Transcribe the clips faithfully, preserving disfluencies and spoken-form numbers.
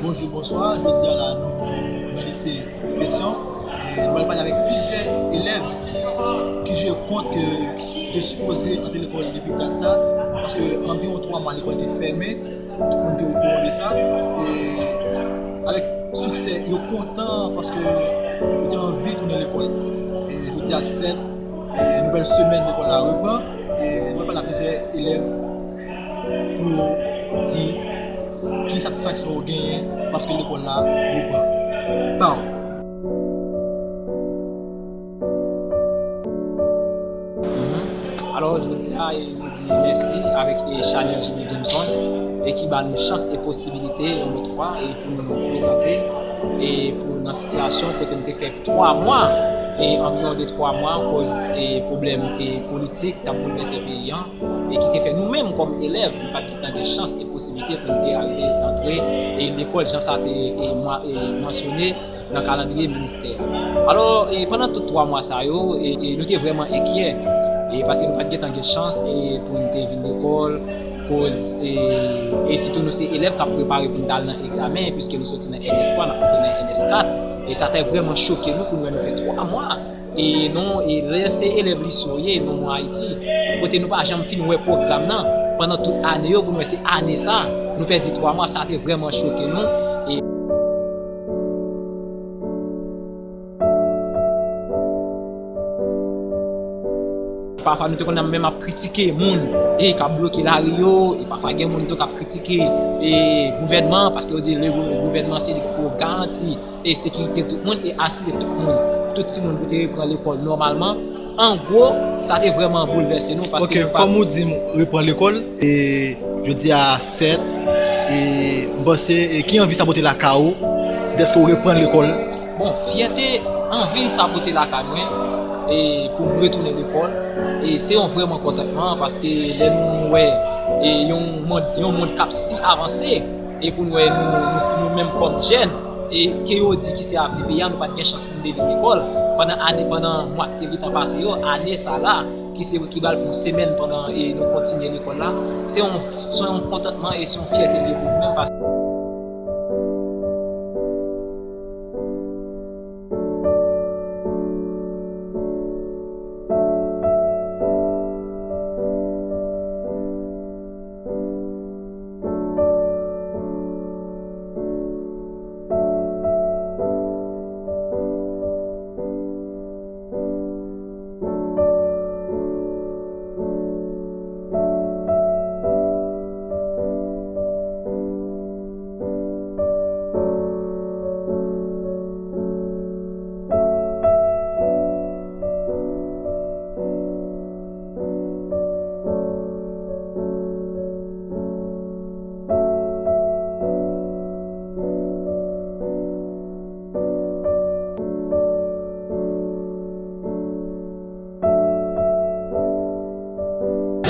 Bonjou, bonswa. Jodi a la, nou nan lise Petion. E nou pral pale avèk plizyè elèv ki jwe kont ke te sipoze antre lekòl depi dat sa, paske anviwon twa mwa lekòl te fèmen, tout moun te okouran de sa. E avèk siksè, yo kontan paske yo te anvi tounen lekòl. E jodi a sèt, e nouvèl semèn lekòl la repran. E nou pral pale ak plizyè elèv pou di ki satisfaksyon yo genyen paske lekòl la repran. Baw. Alò, jodi a, e, nou di mèsi avèk, e, Chanel Jimmy Jameson, e ki ba nou chans e posibilite yon lòt fwa, e pou nou prezante, e pou nan sitiyasyon kote nou te fè twa mwa, e anviwon de twa mwa, akoz, e pwoblèm, e politik k ap boulvèse peyi an, e ki te fè nou menm kòm elèv, nou pa t gentan gen chans e posiblite pou n te arive antre, e lekòl, jan sa te, e, ma-, e, mansyone nan kalandriye ministè a. Alò, e, pandan tout twa mwa sa yo, e, e, nou te vrèman enkyè, e, paske nou pa t gentan gen chans, e, pou n te vin lekòl, koz, e, e sitou nou se elèv k ap prepare pou n t al nan egzamen, piske nou soti nan N S twa, n ap antre nan N S kat, e sa te vrèman choke nou pou n wè nou fè twa mwa, e nou, e lè se elèv lise yo ye, nou mwen Ayiti, kote nou pa janm fin wè pwogram nan, pandan tout ane yo, pou n wè se ane sa, nou pèdi twa mwa, sa te vrèman choke nou, e Pafwa nou te konn menm ap kritike moun, e k ap bloke lari yo, e pafwa gen moun tou k ap kritike, e gouvènman, paske yo di le gou-, gouvènman se li ki pou garanti, e sekirite tout moun, e asire tout moun, tout timoun pou te reprann lekòl nòmalman. An gwo, sa te vrèman boulvèse nou, paske Ok, nou pa kòm ou di m reprann lekòl, e jodi a sèt, e m panse, e ki anvi sa pote lakay ou, dèske ou reprann lekòl? Bon, fyète, anvi sa pote lakay mwen, e pou m retounen lekòl, e se yon vrèman kontantman, paske lè nou wè, e yon mond, yon mond k ap si avanse, e pou n wè nou, nou, nou menm kòm jèn, e ke yo di ki se avni peyi a, nou pa t gen chans pou n te vin lekòl. Pandan ane, pandan mwa ki te gentan pase yo, ane sa la, ki se, ki pral fè yon semèn pandan, e nou kontinye lekòl la, se yon, se yon kontantman e se yon fyète li ye pou nou menm, paske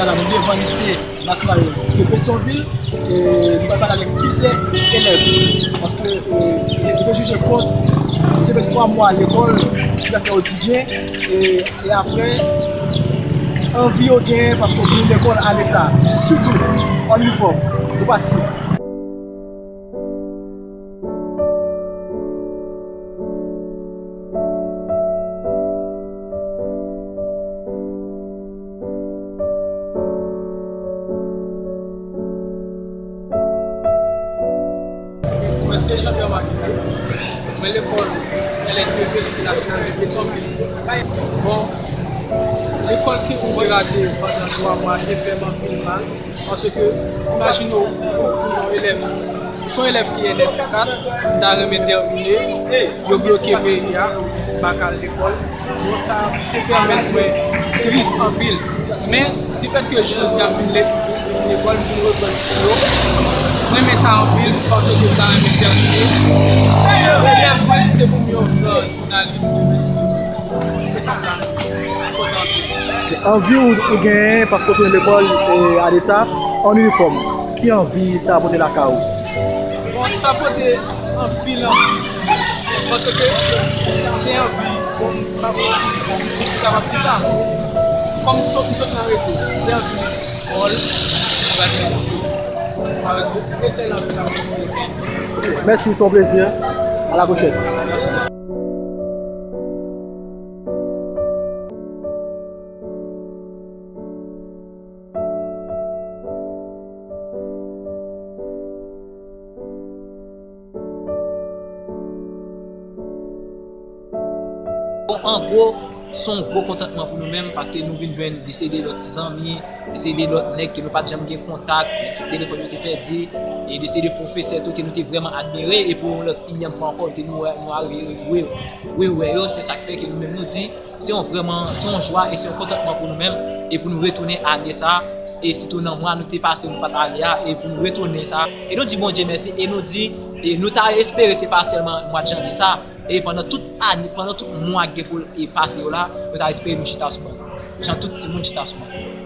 Sa la, nou devan lise nasyonal de Petyonvil, e nou pral pale avèk plizyè elèv, paske, e, yo te jije kont, yo te fè twa mwa lekòl, ki ta fè yo di byen, e, e apre, anvi yo genyen, paske yo vin lekòl ane sa, sitou, an inifòm, yo pati. Mwen se Jean-Pierre Marquis. Mwen lekòl L N P P, Lise Nasyonal de Petyonvil. Bon, lekòl ki ouvri a te pandan twa mwa te fè m anpil mal. Paske, imajine w, ou yon elèv, ou se yon elèv ki N S kat, ou ta renmen tèmine, yo bloke peyi a, ou pa ka al lekòl. Bon, sa te pèmèt mwen tris anpil. Men, difèt ke jodi a m fin le-, fin lekòl, m fin reprann kou yo, mwen renmen sa anpil, paske m ta renmen tèmine. Rèv mwen, se pou m yon gran jounalis, e mèsi. E sa m ta kontan anpil. Anvi ou, ou genyen paske w tounen lekòl, e, ane sa, an inifòm. Ki anvi sa pote lakay ou? Bon, sa pote anpil anvi. Paske m te anvi, bon, m pa, m kapab di sa. Kòm m sot, m sot nan reto, m te anvi lekòl, m pa t gen Mèsi, se yon plezi. A la pwochèn. Bon, an gwo, se yon gwo kontantman pou nou menm, paske nou vin jwenn de seri de lòt zanmi, de seri de lòt nèg ke nou pa t janm gen kontak, nèg ke telefòn yo te pèdi, e de seri de pwofesè tou ke nou te vrèman admire, e pou yon lòt inyèm fwa ankò ke nou wè, nou a re-, re-, rewè yo, se sa k fè ke nou menm nou di, se yon vrèman, se yon jwa e se yon kontantman pou nou menm, e pou nou retounen ane sa, e sitou nan mwa nou te pase, nou pa t ale a, e pou nou retounen sa, e nou di Bondye mèsi, e nou di, e nou ta espere se pa sèlman mwa janvye sa, e pandan tout ane, pandan tout mwa ki gen pou l e pase yo la, nou ta espere nou chita sou ban. Jan tout timoun chita sou ban.